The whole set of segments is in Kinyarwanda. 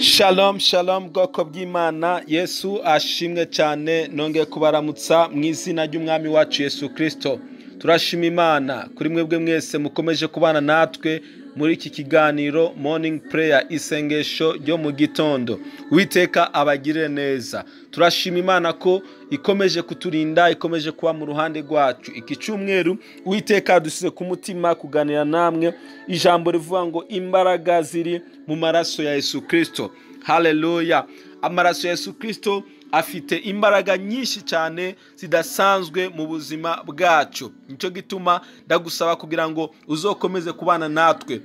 Shalom shalom bwoko bw'Imana, Yesu ashimwe cyane. Nongeye kubaramutsa mu izina ry'Umwami wacu Yesu Kristo. Turashima Imana kuri mwebwe mwese mukomeje kubana natwe muri iki kiganiro Morning Prayer, isengesho ryo mu gitondo. Uwiteka abagirire neza. Turashima Imana ko ikomeje kuturinda, ikomeje kuba mu ruhande rwacu. Iki cyumweru Uwiteka adusize ku mutima kuganira namwe ijambo rivuga ngo imbaraga ziri mu maraso ya Yesu Kristo. Haleluya! Amaraso ya Yesu Kristo afite imbaraga nyinshi cyane zidasanzwe mu buzima bwacu. Nicyo gituma ndagusaba kugira ngo uzokomeze kubana natwe.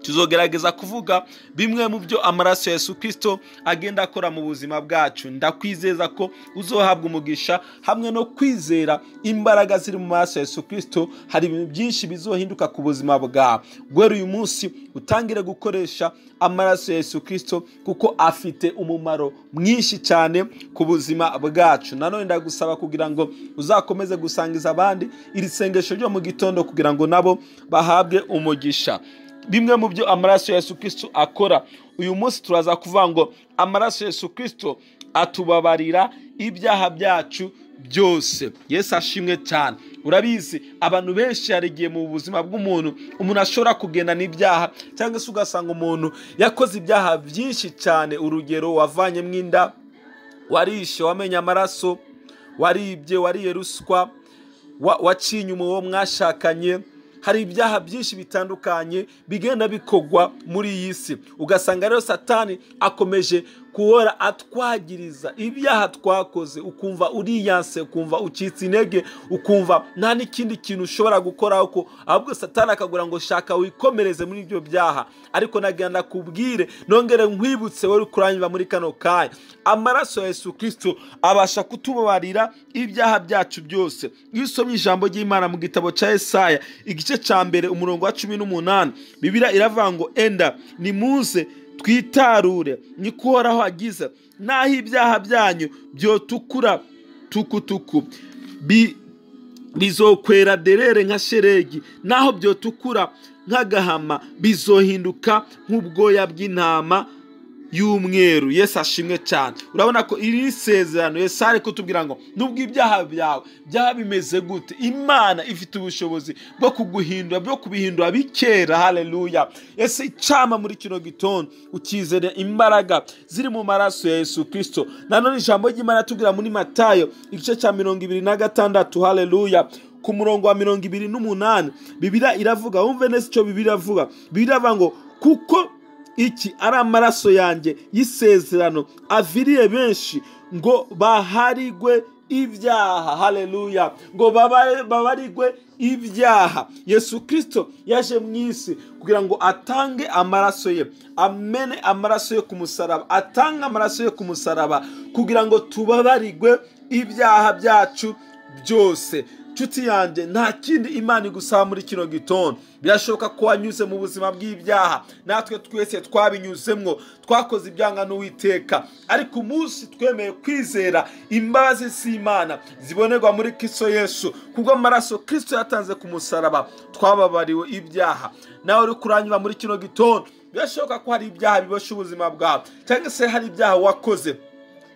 Tuzogerageza kuvuga bimwe mu byo amaraso ya Yesu Kristo agenda akora mu buzima bwacu. Ndakwizeza ko uzohabwa umugisha hamwe no kwizera imbaraga ziri mu maraso ya Yesu Kristo. Hari ibintu byinshi bizohinduka ku buzima bwawe. Guhera uyu munsi utangire gukoresha amaraso ya Yesu Kristo kuko afite umumaro mwinshi cyane ku buzima bwacu. Nanone ndagusaba kugira ngo uzakomeze gusangiza abandi iri sengesho ryo mu gitondo kugira ngo nabo bahabwe umugisha. Bimwe mu byo amaraso ya Yesu Kristo akora uyu munsi, turaza kuvuga ngo amaraso ya Yesu Kristo atubabarira ibyaha byacu byose. Yesu ashimwe cyane. Urabizi, abantu benshi hari igihe mu buzima bw'umuntu umuntu ashobora kugenda n'ibyaha, cyangwa se ugasanga umuntu yakoze ibyaha byinshi cyane. Urugero, wavanyemo inda, warishe, wamenye amaraso, waribye, wariye ruswa, waciye inyuma uwo mwashakanye. Hari ibyaha byinshi bitandukanye bigenda bikorwa muri iyi si, ugasanga rero Satani akomeje kuhora atwagiriza ibyaha twakoze, ukumva uriyanse, ukumva ucitse intege, ukumva nta n'ikindi kintu ushobora gukora, uko ahubwo Satani akagura ngo shaka wikomereze muri ibyo byaha. Ariko nagenda kubwire, nongere nkwibutse wowe kuranywa muri kano kanya, amaraso ya Yesu Kristo abasha kutubabarira ibyaha byacu byose. Iyo usomye ijambo ry'Imana mu gitabo cya Yesaya igice cya 1 umurongo wa 18, Bibiliya iravuga ngo enda nimuze twitarure, niko Uhoraho agize, naho ibyaha byanyu byotukura tukutuku bizokwera derere nka sheregi, naho byotukura nk'agahama bizohinduka nk'ubwoya bw'intama y'umweru. Yesu ashimwe cyane. Urabona ko iri sezerano Yesu ari kutubwira ngo nubwo ibyaha byawe byaba bimeze gute, Imana ifite ubushobozi bwo kuguhindura, bwo kubihindura bikera. Haleluya! Yesu icama muri kino gitondo ukizere imbaraga ziri mu maraso ya Yesu Kristo. Nanone ijambo ry'Imana tubwira muri Matayo igice cya 26, haleluya, ku murongo wa 28, Bibiliya iravuga, wumve neza icyo Bibiliya iravuga. Bibiliya iravuga ngo kuko iki ari amaraso yanjye y'isezerano aviriye benshi ngo baharigwe ibyaha. Haleluya! Ngo babarigwe ibyaha. Yesu Kristo yaje mu isi kugira ngo atange amaraso ye, amene amaraso ye ku musaraba, atange amaraso ye ku musaraba kugira ngo tubabarigwe ibyaha byacu byose. Nshuti yanjye, nta kindi Imana igusaba muri kino gitondo. Birashoboka ko wanyuze mu buzima bw'ibyaha, natwe twese twabinyuzemwo, twakoze ibyanga n'Uwiteka, ariko umunsi twemeye kwizera imbabazi z'Imana zibonerwa muri Kristo Yesu, kubwo amaraso Kristo yatanze ku musaraba twababariwe ibyaha. Nawe uri kuranyura muri kino gitondo, birashoboka ko hari ibyaha bibosha ubuzima bwawe, cyangwa se hari ibyaha wakoze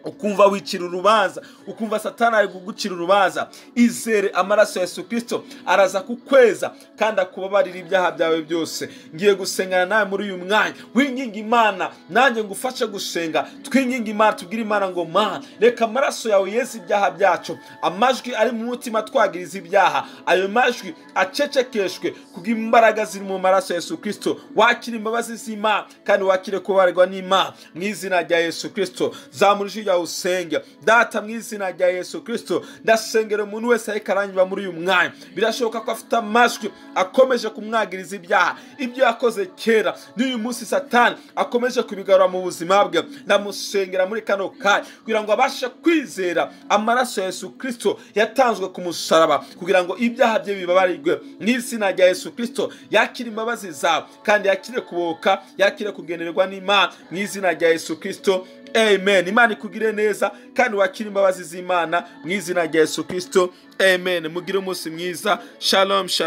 ukumva wicira urubanza, ukumva Satani ari kugucira urubanza. Izere amaraso ya Yesu Kristo araza kukweza kandi akubabarira ibyaha byawe byose. Ngiye gusengana nawe muri uyu mwanya, winginga Imana, nanjye ngufashe gusenga. Twinginga Imana, tubwire Imana ngo Mana, reka amaraso yawe yeze ibyaha byacu. Amajwi ari mu mutima twagiriza ibyaha, ayo majwi acecekeshwe kubw'imbaraga ziri mu maraso ya Yesu Kristo. Wakire imbabazi z'Imana kandi wakire kubabarwa n'Imana mu izina rya Yesu Kristo. Zamura ijwi ryawe usenge. Data, mu izina rya Yesu Kristo, ndasengera umuntu wese ariko aranyura muri uyu mwanya. Birashoboka ko afite amajwi akomeje kumwagiriza ibyaha, ibyo yakoze kera n'uyu munsi Satani akomeje kubigarura mu buzima bwe. Ndamusengera muri kano kanya kugira ngo abashe kwizera amaraso ya Yesu Kristo yatanzwe ku musaraba kugira ngo ibyaha bye bibabarirwe mu izina rya Yesu Kristo. Yakire imbabazi zawe kandi yakire kuboka, yakire kugenerwa n'Imana mu izina rya Yesu Kristo. Amen. Imana ikugire neza kandi wakire imbabazi z'Imana mu izina rya Yesu Kristo. Amen. Mugire umunsi mwiza. Shalom shalom.